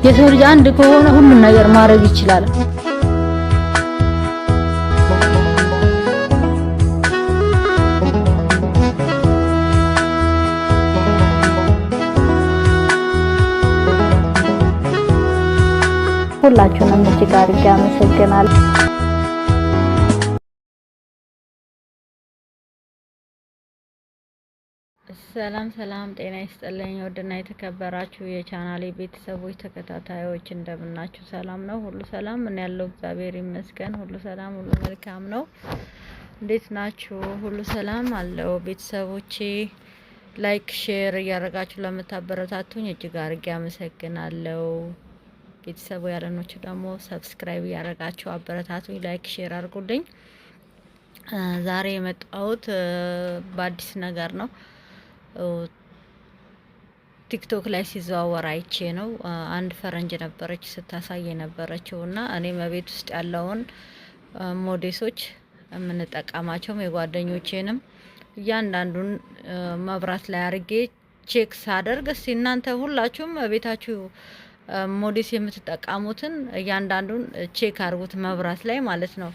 የሰው ልጅ አንድ ከሆነ ሁሉን ነገር ማድረግ ይችላል። ሁላችሁንም እጅግ አድርጌ አመሰግናለሁ። ሰላም ሰላም፣ ጤና ይስጥልኝ ውድና የተከበራችሁ የቻናሌ ቤተሰቦች ተከታታዮች እንደምናችሁ፣ ሰላም ነው? ሁሉ ሰላም? ምን ያለው እግዚአብሔር ይመስገን፣ ሁሉ ሰላም፣ ሁሉ መልካም ነው። እንዴት ናችሁ? ሁሉ ሰላም አለው። ቤተሰቦቼ like፣ share እያደረጋችሁ ለምታበረታቱኝ እጅግ አድርጌ አመሰግናለሁ። ቤተሰቡ ያለኖች ደግሞ subscribe እያደረጋችሁ አበረታቱኝ፣ like share አድርጉልኝ። ዛሬ የመጣሁት በአዲስ ነገር ነው። ቲክቶክ ላይ ሲዘዋወር አይቼ ነው። አንድ ፈረንጅ ነበረች ስታሳይ የነበረችው እና እኔ መቤት ውስጥ ያለውን ሞዴሶች የምንጠቀማቸውም የጓደኞቼንም እያንዳንዱን መብራት ላይ አርጌ check ሳደርግ፣ እስቲ እናንተ ሁላችሁም ቤታችሁ ሞዴስ የምትጠቀሙትን እያንዳንዱን check አድርጉት መብራት ላይ ማለት ነው።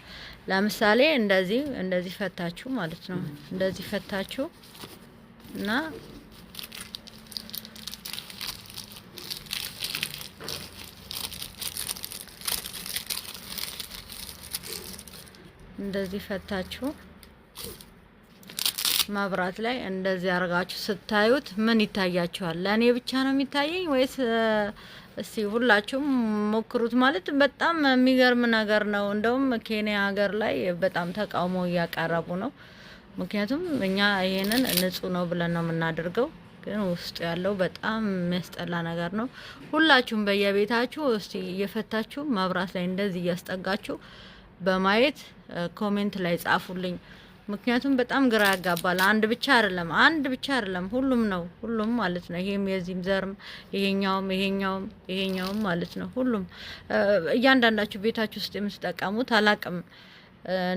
ለምሳሌ እንደዚህ እንደዚህ ፈታችሁ ማለት ነው። እንደዚህ ፈታችሁ እና እንደዚህ ፈታችሁ መብራት ላይ እንደዚህ አድርጋችሁ ስታዩት ምን ይታያችኋል? ለእኔ ብቻ ነው የሚታየኝ ወይስ? እስቲ ሁላችሁም ሞክሩት። ማለት በጣም የሚገርም ነገር ነው። እንደውም ኬንያ ሀገር ላይ በጣም ተቃውሞ እያቀረቡ ነው። ምክንያቱም እኛ ይሄንን ንጹህ ነው ብለን ነው የምናደርገው፣ ግን ውስጡ ያለው በጣም የሚያስጠላ ነገር ነው። ሁላችሁም በየቤታችሁ እስቲ እየፈታችሁ መብራት ላይ እንደዚህ እያስጠጋችሁ በማየት comment ላይ ጻፉልኝ። ምክንያቱም በጣም ግራ ያጋባል። አንድ ብቻ አይደለም፣ አንድ ብቻ አይደለም፣ ሁሉም ነው፣ ሁሉም ማለት ነው። ይሄም የዚህም ዘርም ይሄኛውም ይሄኛውም ይሄኛውም ማለት ነው። ሁሉም እያንዳንዳችሁ ቤታችሁ ውስጥ የምትጠቀሙት አላቅም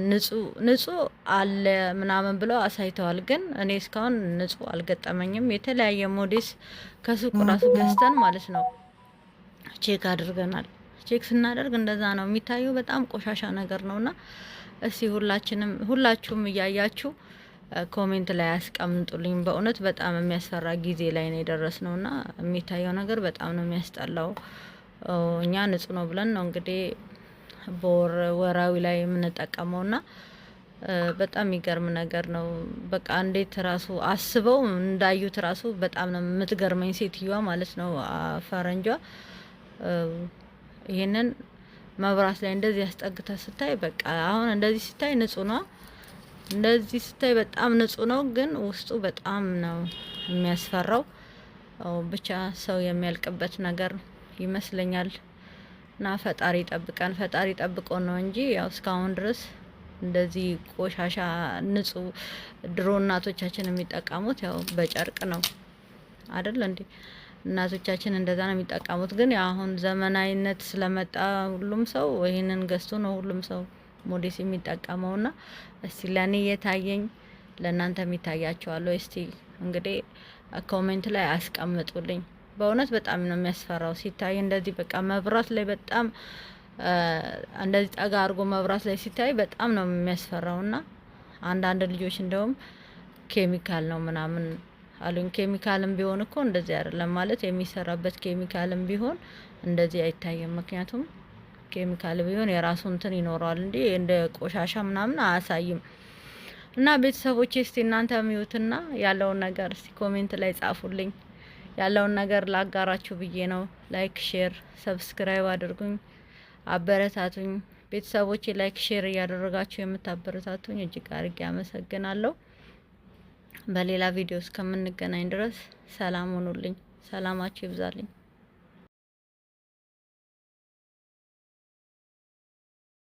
ንጹህ ንጹህ አለ ምናምን ብለው አሳይተዋል። ግን እኔ እስካሁን ንጹህ አልገጠመኝም። የተለያየ ሞዴስ ከሱቅ ራሱ ገዝተን ማለት ነው check አድርገናል። check ስናደርግ እንደዛ ነው የሚታየው። በጣም ቆሻሻ ነገር ነውና እስቲ ሁላችንም ሁላችሁም እያያችሁ comment ላይ አስቀምጡልኝ። በእውነት በጣም የሚያስፈራ ጊዜ ላይ ነው የደረስነውና የሚታየው ነገር በጣም ነው የሚያስጠላው። እኛ ንጹህ ነው ብለን ነው እንግዲህ በወር ወራዊ ላይ የምንጠቀመውና በጣም የሚገርም ነገር ነው። በቃ እንዴት ራሱ አስበው እንዳዩት ራሱ በጣም ነው የምትገርመኝ ሴትዮዋ ማለት ነው ፈረንጇ። ይሄንን መብራት ላይ እንደዚህ ያስጠግታ ስታይ በቃ አሁን እንደዚህ ስታይ ንጹህ ነው። እንደዚህ ስታይ በጣም ንጹህ ነው፣ ግን ውስጡ በጣም ነው የሚያስፈራው። ብቻ ሰው የሚያልቅበት ነገር ይመስለኛል። እና ፈጣሪ ጠብቀን፣ ፈጣሪ ጠብቆ ነው እንጂ ያው እስካሁን ድረስ እንደዚህ ቆሻሻ ንጹህ ድሮ እናቶቻችን የሚጠቀሙት ያው በጨርቅ ነው አይደል እንዴ? እናቶቻችን እንደዛ ነው የሚጠቀሙት። ግን ያው አሁን ዘመናዊነት ስለመጣ ሁሉም ሰው ይህንን ገዝቶ ነው ሁሉም ሰው ሞዴስ የሚጠቀመውና እስቲ ለእኔ የታየኝ ለእናንተ የሚታያቸዋለሁ። እስቲ እንግዲህ comment ላይ አስቀምጡልኝ። በእውነት በጣም ነው የሚያስፈራው ሲታይ እንደዚህ በቃ መብራት ላይ በጣም እንደዚህ ጠጋ አድርጎ መብራት ላይ ሲታይ በጣም ነው የሚያስፈራውና አንዳንድ ልጆች እንደውም ኬሚካል ነው ምናምን አሉኝ። ኬሚካልም ቢሆን እኮ እንደዚህ አይደለም ማለት የሚሰራበት ኬሚካልም ቢሆን እንደዚህ አይታይም። ምክንያቱም ኬሚካል ቢሆን የራሱ እንትን ይኖረዋል እንጂ እንደ ቆሻሻ ምናምን አያሳይም። እና ቤተሰቦቼ እስቲ እናንተ ሚዩትና ያለውን ነገር እስቲ comment ላይ ጻፉልኝ። ያለውን ነገር ላጋራችሁ ብዬ ነው። like፣ share፣ subscribe አድርጉኝ፣ አበረታቱኝ። ቤተሰቦቼ like share እያደረጋችሁ የምታበረታቱኝ እጅግ አድርጌ አመሰግናለሁ። በሌላ ቪዲዮ እስከምንገናኝ ድረስ ሰላም ሁኑልኝ። ሰላማችሁ ይብዛልኝ።